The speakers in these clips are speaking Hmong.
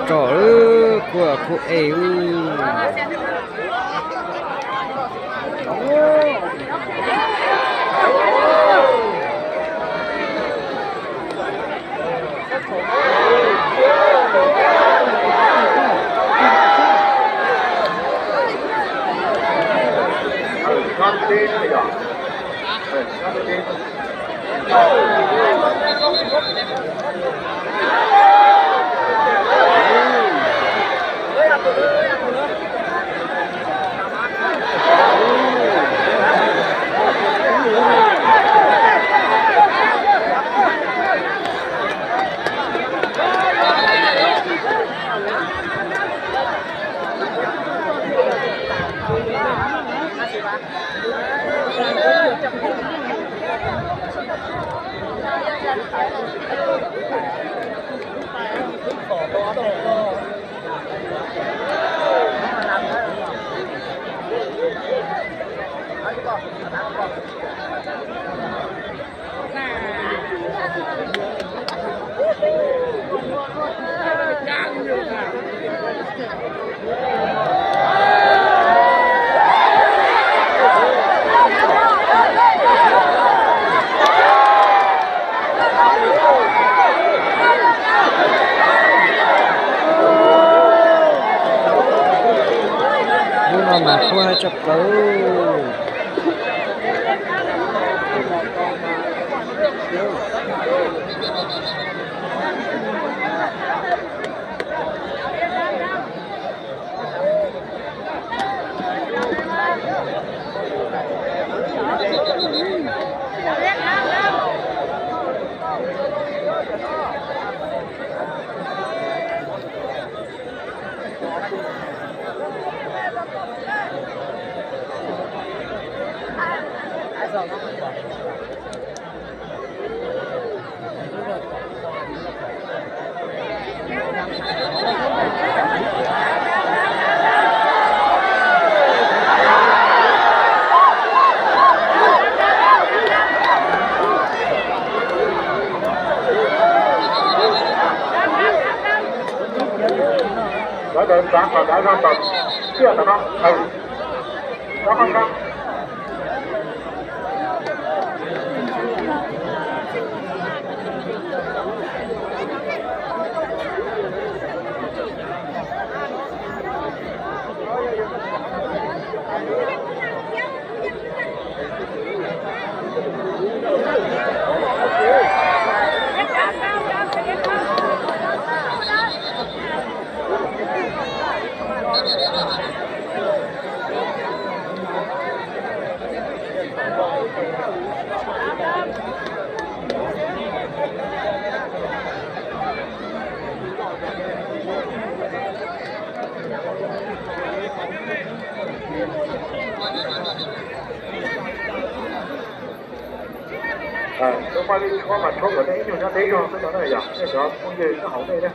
Tso, khu khu e. Lub no mas qhuav tshaj plaws. Sawv daws txav kom dav zog tom tiaj tom no. Tus paj lij tshuab mas tshuab kom nej ib nyuag nyob deb zog xwb no na yog nej cov phooj ywg nyob hauv nej na.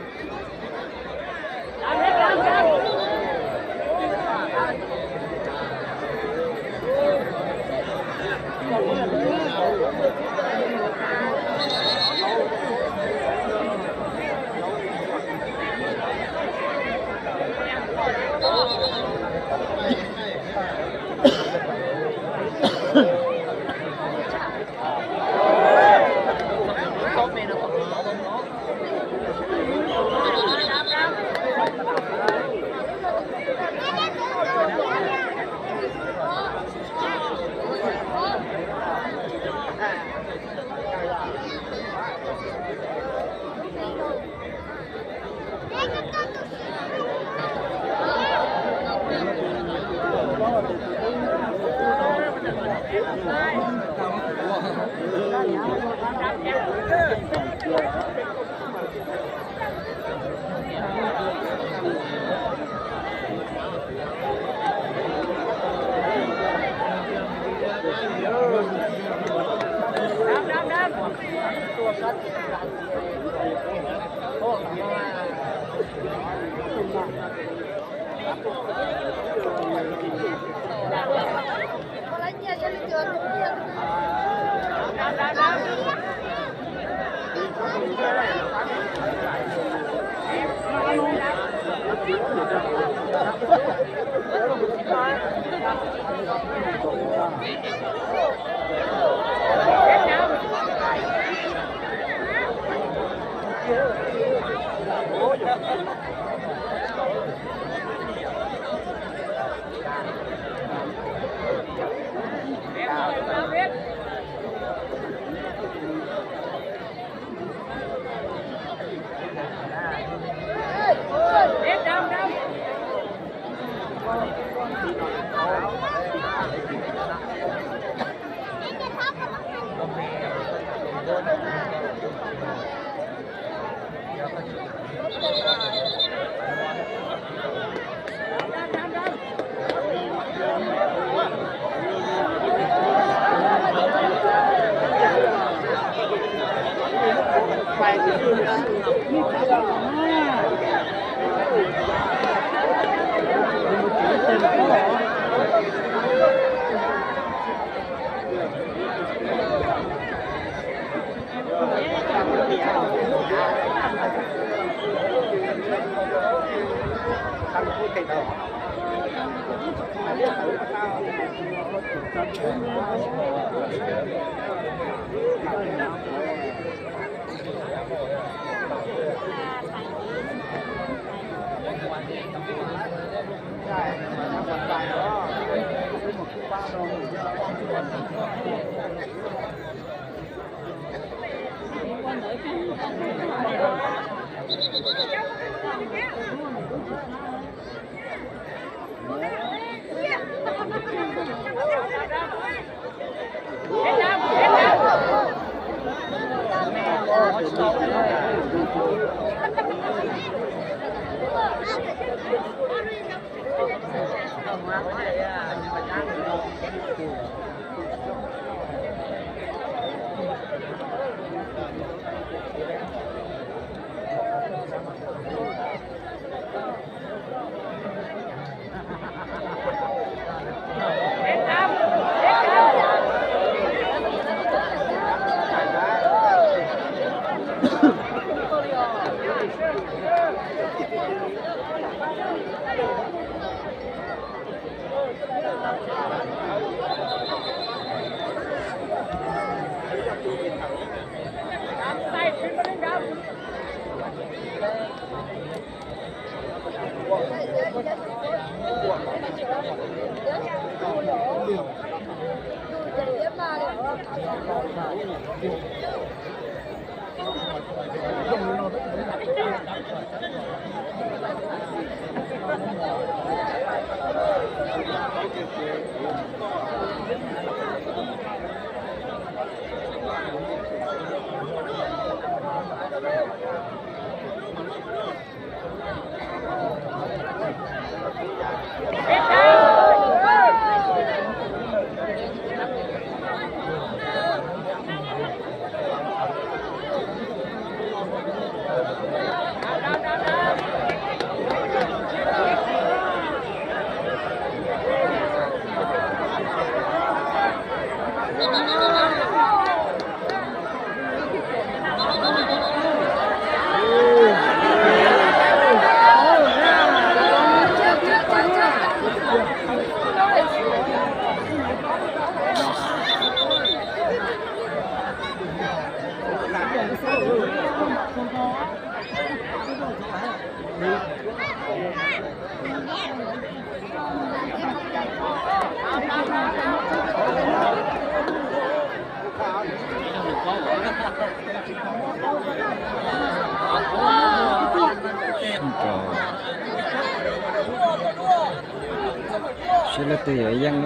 Sib leej twg yuav yeej,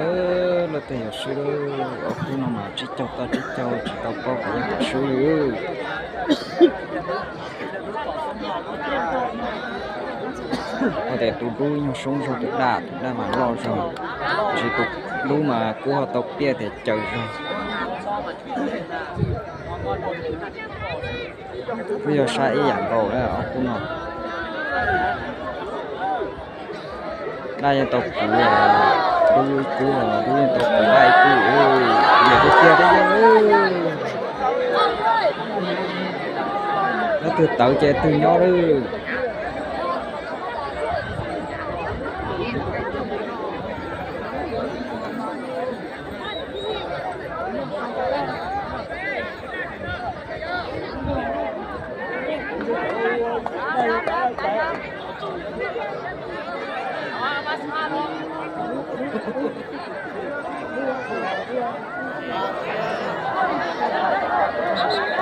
leej twg yuav swb. Ob khub no mas tsib caug toj tsib caug, tsis tau paub kom yeej kom swb li. Hais tias tus dub nyuag soob zog tus daj, tus daj mas loj zog, tiam sis tus dub mas kuv ho tau piav tias caws zog. Kuj yog saib ib yam nkaus ob khub no. Daj yeej tau kuv, dub ib kub, dub yeej tau kuv daj ib kub, niam tiag tiag. Leej twg tawv ces leej twg nyob lawm.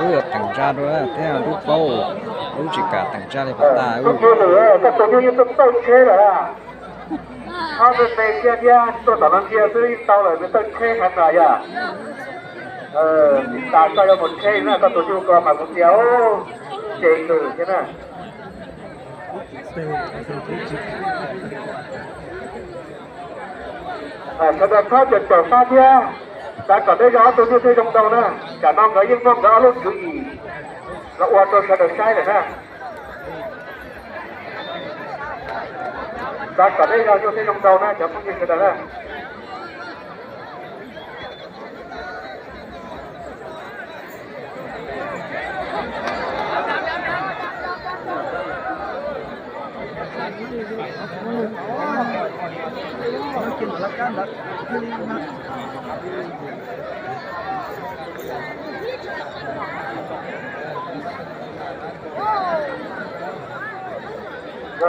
Wb yuav teem ntsa dua thiab, wb paub, wb tsis kam teem ntsa li pab tas. Koj tus nyuj yeej tuaj tawj tsheb lawm. Ob peb pes kiag thiab tuaj tom no ntsia xwb yeej tau lawm, nws tawj tsheb heev lawm yog. Tsis tas koj yuav mus tsheb na, koj tus nyuj ko mas kuv tias ces kws thiab na. Sawv daws txhob caum caum qab thiab, xav kom peb zog ob tug nyuj thiaj zoo ntau na. Tsam no nkawd yeej muaj nkawd ob lub tswv yim los ua rau sawv daws saib lawm na. Xav kom peb zog nyuj thiaj zoo ntau na cov phooj ywg sawv daws na. Yog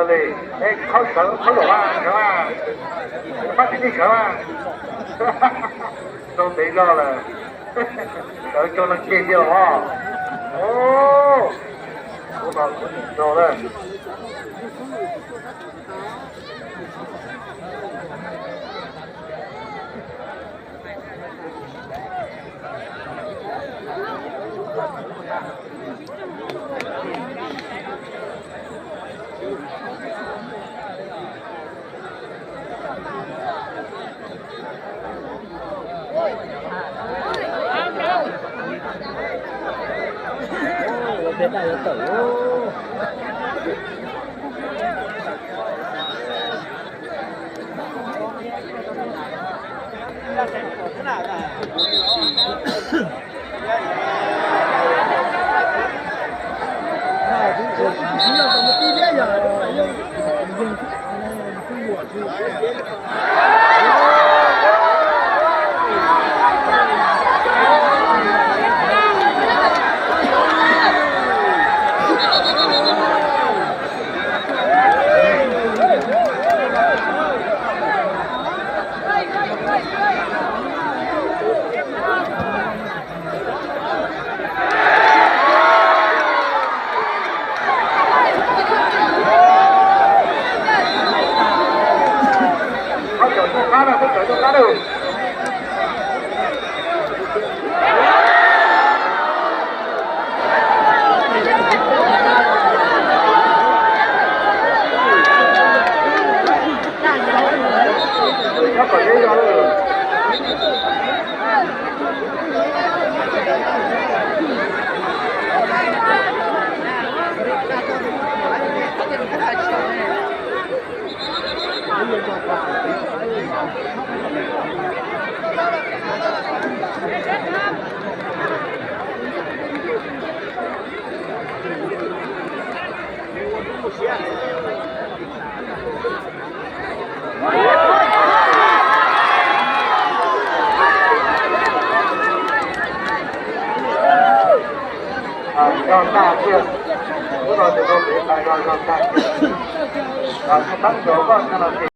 li, es qhov sawv qhov luam a, sawv a, pab tib neeg sawv a, zoo ntev zog lawm, sawv tso no ceg tiag los os. Ub, kuv no kuv nim rau lawm. Yog tag tiag, lub no ces ua kev hais no yog tag tiag. Tab ntawd koj no ces